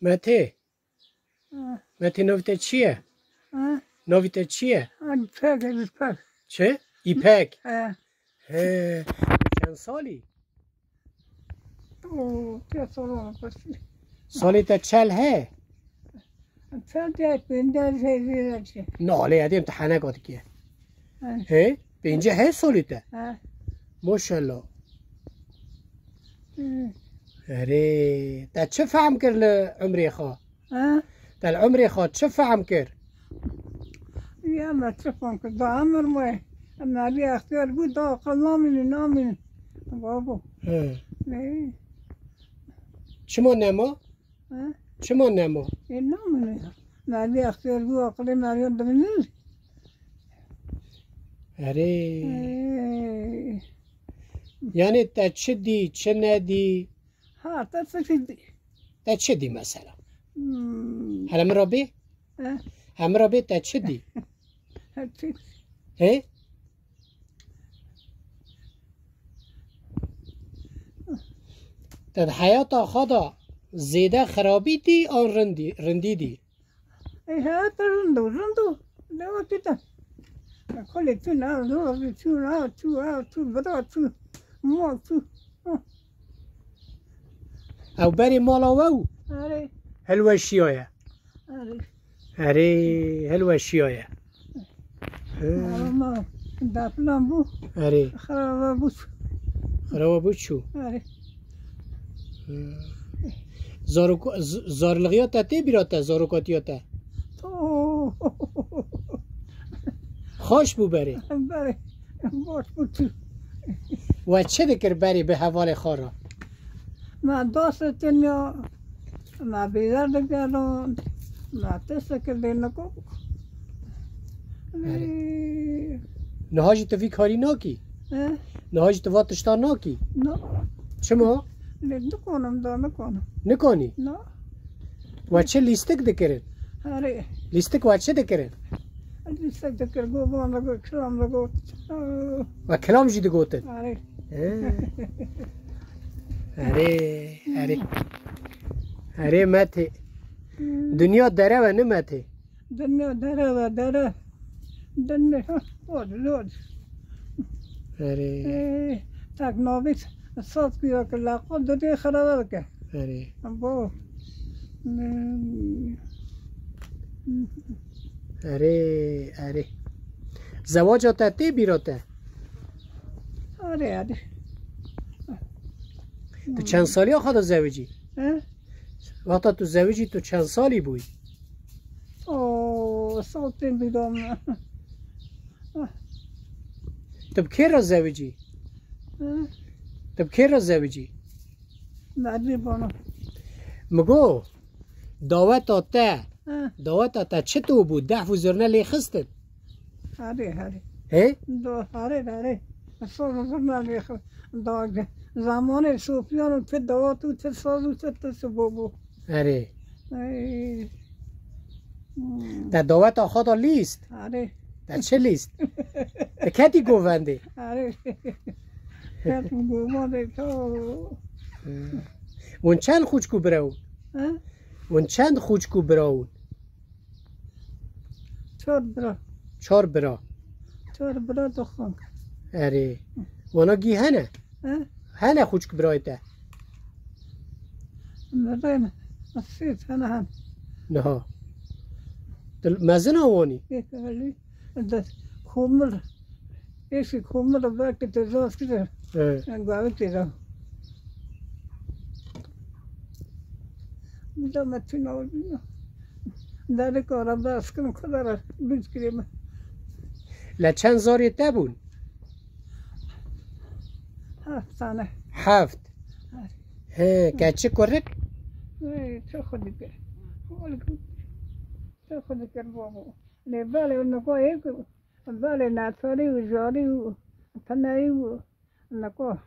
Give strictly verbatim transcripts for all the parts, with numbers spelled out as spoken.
Metê. Ha. Metê, navê te çi ye? Ha? Navê te çi ye? Ha, Îpek, Îpek. Çi? Îpek. Ha. He. Tu çend salî? Oo, te soran kuşi. Salê te çel he? Çel te pêncî hezar çi. Nalê edêm te heneka dike. Ha. He? Pêncî he salê te? Ha. Maşallah. Hı. Erê, te çi fehm kir li umrê xwe? Ha? Te li umrê xwe çi fehm kir? Ya me çi fehm kir? Da emir me. Em alî extiyar bû, da aqil namînin, namînin. Babo. He. Ne? Çima nema? Ha? Çima nema? E, namînin. Me alî extiyar bû, aqilê me ya dimînin. Erê. E. Yani te çi dî, çi nedî? Ha, te çi dî? Te çi dî mesela? Hmm. Hele min re bê? Eh? He, min re bê, te çi dî? Çi? He? Te di heyata xwe de zêde xirabî dî an rindî, rindî dî? Ê, heyat rind o, rind o. Ne o tîta. Xulê tu ne, ne, tu ne, tu, tu, bira tu, mal tu. Ew berê mala we û Erê, hilweşiyaye. Erê. Erê, hilweşiyaye. He. Mala me deplan bû. Erê. Xiraba bû. Xiraba bû çû. Erê. Zarok-, z-, zarlixiya te tê bîra te, zarokatiya te? Oo. Xweş bû berê? Berê, baş bû tu. We çi dikir berê bi hevalê xwe re? Me dest dikin ya, me bêzer dikirin, me tişt dikir dê niko. Erê. Ee. Niha jî tu vî karî nakî? He? Niha jî tu va tişta nakî? Na. Çima? Lê nikanim da, nikanim. Nikanî? Na. We çi lîstik dikirin? Erê. Lîstik we çi dikirin? Lîstik dikir, govan digot, kilam digot. We kilam jî digotin? Erê. He. Erê, erê. Erê Metê. Hmm. Dinya derew e, ne Metê? Dinya derew e, derew. Dinya, ha, zor, zor. Erê. Ee, tak navî saz kuya ki laqa dudê xiraba dike. Erê. Bo. Hmm. Erê, erê. Zewaca te tê bîra te? Erê, erê. Tu çend saliya xwe de zewicî? He? Wexta tu zewicî, tu çend salî bûyî? Oo, sal tên bîra me. Tu bi kê re zewicî? Hı? Tu bi kê re zewicî? Mervê bana. Min got, daweta te, Hı. daweta te çito bû? Dehf û zirne lê xistin? Herê, herê. He? Do, herê, herê. Saz û zirne lê xistin. Da, zamanê Sofyan û ti dawet û ti saz û ti, ti sibo bû. Erê. Ey. Hmm. Te daweta xwe da lîst? Erê. Te çi lîst? Te ketî govendê? Erê. Ketî govendê to. Hûn çend xûçk û bira bûn? He? Hûn çend xûçk û bira bûn? Çar bira. Çar bira. Çar bira doxan. Erê. Wana gî hene? He? Hene xûçk birayê te? Mezin, sê tane hene. Niha. Tu mezin a wanî? Ê, belê. De komil. Êşî komil belkî te zaz kire. He. Gavê te da. Bila me tuna oldu. Derê kara bas kim kadar biz kireme. Le çend zarê te bûn? Heft tane. Heft. He, keçik kurik? Ê, çi xwe dikir. Çi xwe dikir babo. Lê belê niko yek, belê neçarî û jarî û teneyî û niko.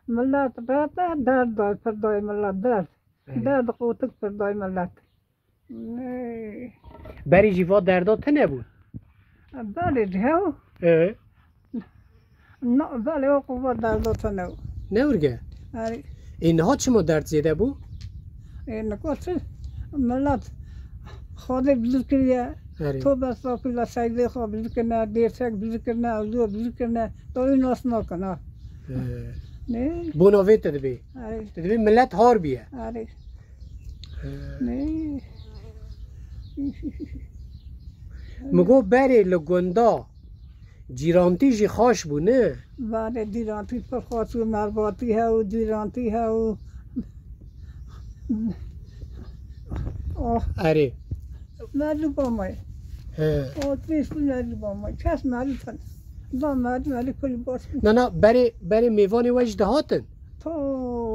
Milet rete derd day, pir day milet derd. Ê. Derd qotik pir day milet. Ê. Berî jî va derda tune bû? Belê hew. Ê. Na, belê o qûva derda tune bû. Ne urge? Erê. Ê, niha çima derd zêde bû? Ê, niko çi? Milet Xwedê biliv kiriye. Erê. Tobe estağfurullah, seydê xwe biliv kirine, dêrsek biliv kirine, ewliyo biliv kirine. Dawî nas nakin ha. Ee. Ne? Bona vê te dibê. Erê. Te dibê milet har biye. Erê. Ee. Ne? Min got berê li gunda cîrantî jî xaş bû, ne? Belê, cîrantî pir xaş bû, mervatî hew, cîrantî hew. Oh. Erê. Merî bamay. He. Oh, pêş bû merî bamay. Kes merî tan. Da merî, merî kulî baş bû. Na, na, berê, berê mêvanê we jî dihatin? To,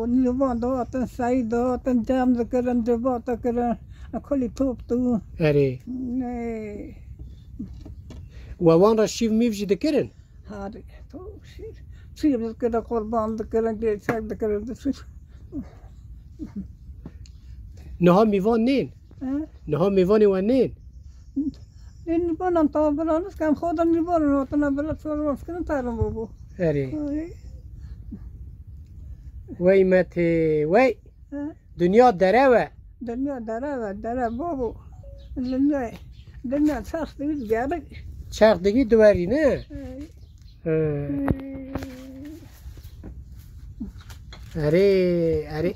nîvan dihatin, seyî dihatin, cem dikirin, civat dikirin. Kulî top tu. Erê. Ne. We wan re şîv mîv jî dikirin? Harî, to şîr. Şîr dikirin, qurban dikirin, dêrsek dikirin, dikirin. Niha mêvan nên? He? Niha mêvanê we nên? Nên mêvanan tawa bila niskem, xwe de mêvanan hatine bila çorba kirin, terin bû bû. Erê. Ay. Wey Metê, wey. He? Dinya derew e. Dinya derew e, derew babo. Dinya, dinya çax digî gerik. Çax digî diwerî, ne? Hey. He. Hey. Erê, erê.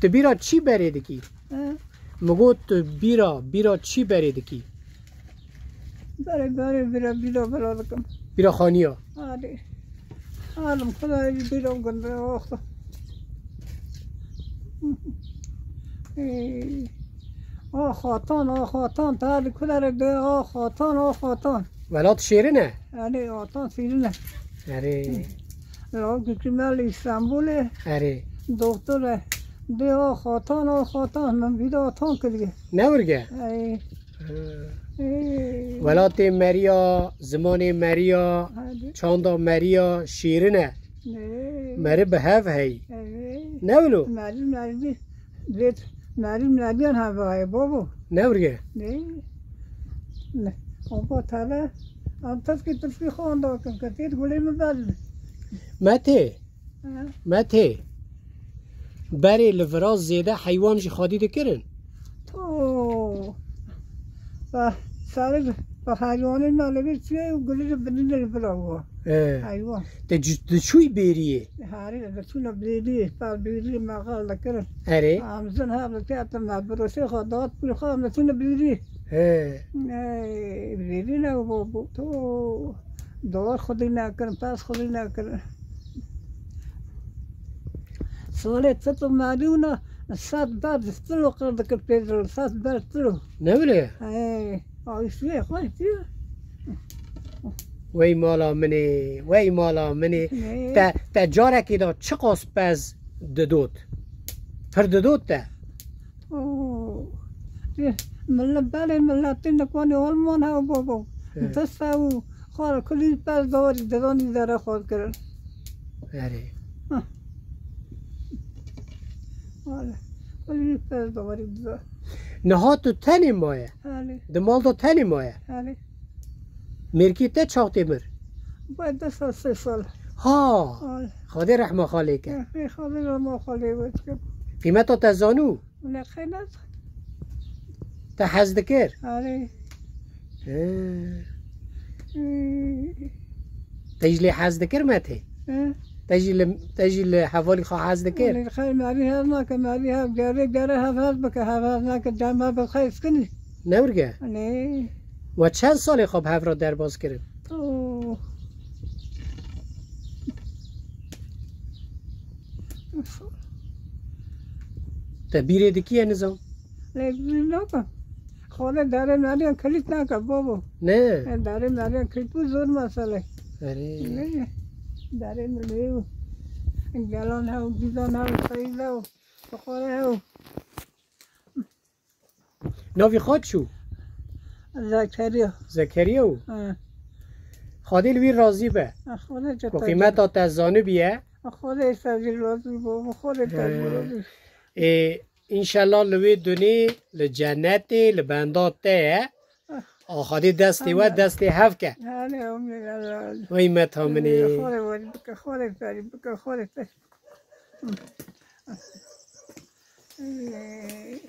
Tu bîra çi berê dikî? He? Min got tu bîra, bîra çi berê dikî? Berê, berê, bîra, bîra, bîra dikim. Bîra xaniya? Erê. Halim Xwedayê bîra gund e, oxo. Ey. Ax Hatan, ax Hatan, te li ku derê de, ax Hatan, ax Hatan. Welat şêrin e? Erê, Hatan şêrin e. Erê. Lawikî me li Îstanbulê. Erê. Doktor e. Dê ax Hatan, ax Hatan. Min bîra Hatan kiriye. Ne wirge? Ey. He. Ey. Welatê meriya, zimanê meriya, Hadi. Çanda meriya şêrin e. Ey. Meri bi hev heyî. Ey. Ne wilo? Meri, meri. Vêt, meri, meriyan hev heye, babo. Ne wirge? Ne? Ne. Oba tele. Em teskî tirfî xwe anda kim, ke têt gulê min ber. Metê. He. Metê. Berê li vira zêde heywan jî xwedî dikirin? To. Be, serê bi, bi heywanê me li vir çûye û gulê li binî li vira bû. He. Heywan. Te ci-, diçûyî bêriyê? Herê, diçûne bêriyê, per bêriyê me xal dikirin. Erê. Em zin hev diketin me, birosê xwe dat pûr xwe, em diçûne bêriyê. He. Ey, bêrî ne bû, bû. To. Dawar xwedî nekirin, pez xwedî nekirin. Salê çito merî wina, sed ber stilo qir dikir pêdil, sed ber stilo. Ne wile? Hey, ayşiye xweş diye. Wey mala min ê, wey mala min ê. Ne? Te, te carekê de çiqas pez didot? Pir didot te? Oo. Millet, belê, miletê nikanê Alman hew babo. He. Dest hew xwar kulî pez dawarî diranî zere xwar kirin. Erê. Hah. Wale. Kulî pez dawarî dizar. Niha tu tenê maye? Erê. Di mal de tenê maye? Erê. Mêrkê te çax tê mir? Bay du sal, sê sal. Ha. Erê. Xwedê rehma xalê ke. Erê, Xwedê rehma xalê we ke. Qîmeta te zanû? Wele qey ne? Te hez dikir? Erê. He. Ee. Te jî lê hez dikir Metê? He? Te jî li, te jî li hevalî xwe hez dikir? Wele qey merî hez nake, merî hev gere, gere hev hez bike, hev hez nake, cem hev bi xey skinî. Ne wirge? Nê. We çend salê xwe bi hev re derbas kirin? Oh. Te bîrê dikiye nizam? Lê bîr nake. Xwedê darê meriyan kilît nake, babo. Ne? E, darê meriyan kilît bû zor mesele. Erê. Ne? Darê milê û gelan hew, dîdan hew, seyîd hew, xware hew. Navî xwe çi? Zekeriya. Zekeriya û? Ha. Xwedê li wî razî be. Ha, Xwedê Ku qîmeta te zanibiye. Ha, Xwedê te jî razî bo. Xwedê te jî razî. Ê, înşellah li wê dunê, li cenetê, li benda te ye. Ah. A Xwedê destê we, Amin. Destê hev ke. Amin, amin, amin. Wey Meta min ê. Xwedê werî bike, Xwedê ferî bike, Xwedê te. Ê.